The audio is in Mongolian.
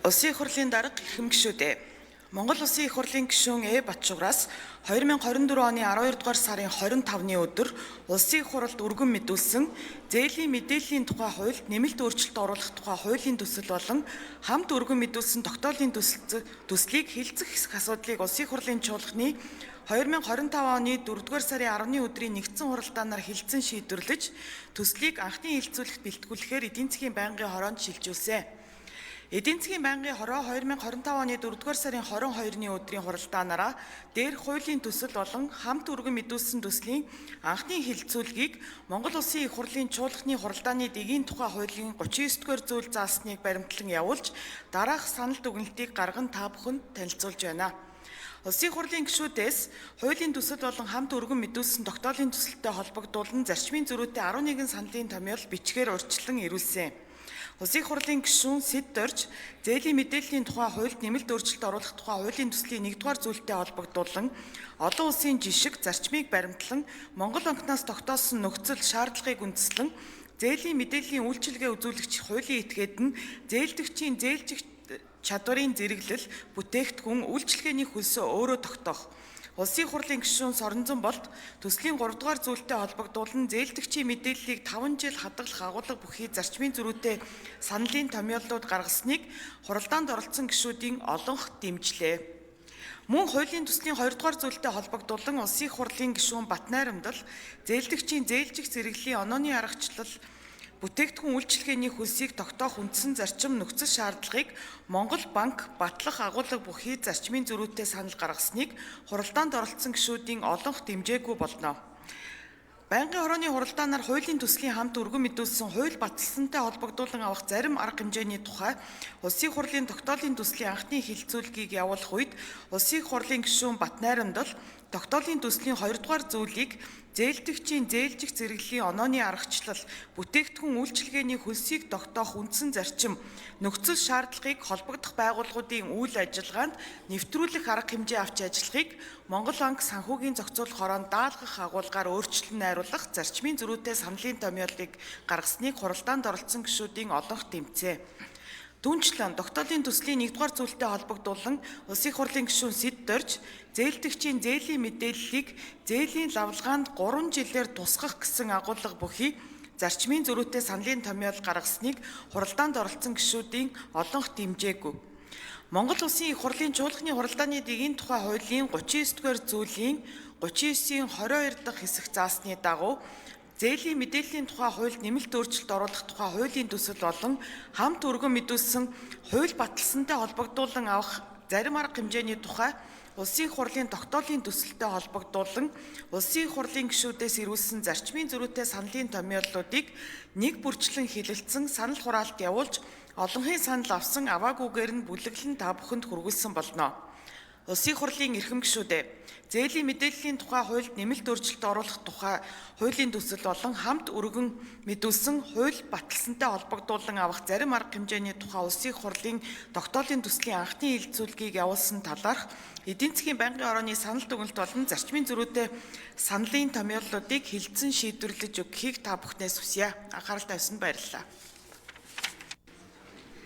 Улсын их хурлын дарга, эрхэм гишүүдээ. Монгол Улсын их хурлын гишүүн Э Батчуграас 2024 оны 12 дугаар сарын 25-ны өдөр Улсын их хурлд өргөн мэдүүлсэн зээлийн мэдээллийн тухай хуульд нэмэлт өөрчлөлт оруулах тухай хуулийн төсөл болон хамт өргөн мэдүүлсэн тогтоолын төслийг хэлэлцэх хэсэг асуудлыг Улсын их хурлын чуулганы 2025 оны 4 дугаар сарын 10-ны өдрийн нэгдсэн хуралдаанаар хэлэлцэн шийдвэрлэж, төслийг анхны хэлэлцүүлэхэд бэлтгүүлэхээр эдийн засгийн байнгын хороонд шилжүүлсэн. Эдийн засгийн байнгын хороо 2025 оны 4 дугаар сарын 22-ны өдрийн хуралдаанаараа дээрх хуулийн төсөл болон хамт өргөн мэдүүлсэн төслийн анхны хэлэлцүүлгийг Монгол Улсын их хурлын чуулганы хуралдааны дэгийн тухай хуулийн 39 дугаар зүйл заасныг баримтлан явуулж, дараах санал дүгнэлтийг гарган та бүхэнд танилцуулж байна. Улсын их хурлын гишүүдээс хуулийн төсөл болон хамт өргөн мэдүүлсэн тогтоолын төсөлтэй холбогдуулан зарчмын зөрүүтэй 11 саналын томьёол бичгээр урьдчилан ирүүлсэн. Улсын их хурлын гишүүн Сэд Дорж зээлийн мэдээллийн тухай хуульд нэмэлт өөрчлөлт оруулах тухай хуулийн төслийн 1-р зүйлтэй холбогдуулан олон улсын жишг зарчмыг баримтлан Монгол банкнаас тогтоосон нөхцөл шаардлагыг үндэслэн зээлийн мэдээллийн үйлчилгээ үзүүлэгч хуулийн этгээд нь зээлдэгчийн зээлжих чадварын зэрэглэл бүтээгдэхүүн үйлчилгээний хөлсөө өөрөө тогтоох. Улсын их хурлын гишүүн Соронзон Болд төслийн 3 дугаар зүйлтэй холбогдуулан зээлдэгчийн мэдээллийг 5 жил хадгалах агуулга бүхий зарчмын зөрүүтэй саналын томьёоллууд гаргасныг хуралдаанд оролцсон гишүүдийн олонх дэмжлээ. Мөн хуулийн төслийн 2 дугаар зүйлтэй холбогдуулан Улсын их хурлын гишүүн Батнайрамдал зээлдэгчийн зээлжих зэрэглэлийн онооны аргачлал бүтээгдэхүүн үйлчилгээний хөлсийг тогтоох үндсэн зарчим нөхцөл шаардлагыг Монгол банк батлах агуулга бүхий зарчмын зөрүүтэй санал гаргасныг хуралдаанд оролцсон гишүүдийн олонх дэмжээгүй болно. Байнгын хорооны хуралдаанаар хуулийн төслийн хамт өргөн мэдүүлсэн хууль баталсантай холбогдуулан авах зарим арга хэмжээний тухай Улсын их хурлын тогтоолын төслийн анхны хэлэлцүүлгийг явуулах үед Улсын их хурлын гишүүн Батнайрамдал тогтоолын төслийн 2 дугаар зүйлийг зээлдэгчийн зээлжих зэрэглэлийн онооны аргачлал бүтээгдэхүүн үйлчилгээний хөлсийг тогтоох үндсэн зарчим нөхцөл шаардлагыг холбогдох байгууллагуудын үйл ажиллагаанд нэвтрүүлэх арга хэмжээ авч ажиллахыг Монгол банк санхүүгийн зохицуулах хороонд даалгах агуулгаар өөрчлөн найруулах зарчмын зөрүүтэй саналын томьёолыг гаргасныг хуралдаанд оролцсон гишүүдийн олонх дэмжсэн. Түүнчлэн тогтоолын төслийн 1-р зүйлтэй холбогдуулан Улсын их хурлын гишүүн Сэд Дорж зээлдэгчийн зээлийн мэдээллийг зээлийн лавлгаанд 3 жилээр тусгах гэсэн агуулга бүхий зарчмын зөрүүтэй саналын томьёол гаргасныг хуралдаанд оролцсон гишүүдийн олонх дэмжээгүй. Монгол Улсын их хурлын чуулганы хуралдааны дэгийн тухай хуулийн 39 дугаар зүйлийн 39-ийн 22 дахь хэсэг заасны дагуу зээлийн мэдээллийн тухай хуульд нэмэлт өөрчлөлт оруулах тухай хуулийн төсөл болон хамт өргөн мэдүүлсэн хууль баталсантай холбогдуулан авах зарим арга хэмжээний тухай Улсын их хурлын тогтоолын төсөлтэй холбогдуулан Улсын их хурлын гишүүдээс ирүүлсэн зарчмын зөрүүтэй саналын томьёоллуудыг нэг бүрчлэн хэлэлцэн санал хураалт явуулж олонхын санал авсан аваагүйгээр нь бүлэглэн та бүхэнд хүргүүлсэн болно. Улсын их хурлын эрхэм гишүүдээ, зээлийн мэдээллийн тухай хуульд нэмэлт өөрчлөлт оруулах тухай хуулийн төсөл болон хамт өргөн мэдүүлсэн хууль баталсантай холбогдуулан авах зарим арга хэмжээний тухай Улсын их хурлын тогтоолын төслийн анхны хэлэлцүүлгийг явуулсан талаарх эдийн засгийн байнгын орооны санал дүгнэлт болон зарчмын зөрүүтэй саналын томьёоллуудыг хэлэлцэн шийдвэрлэж өгөхийг та бүхнээс хүсье. Анхаарал тавьсанд баярлалаа.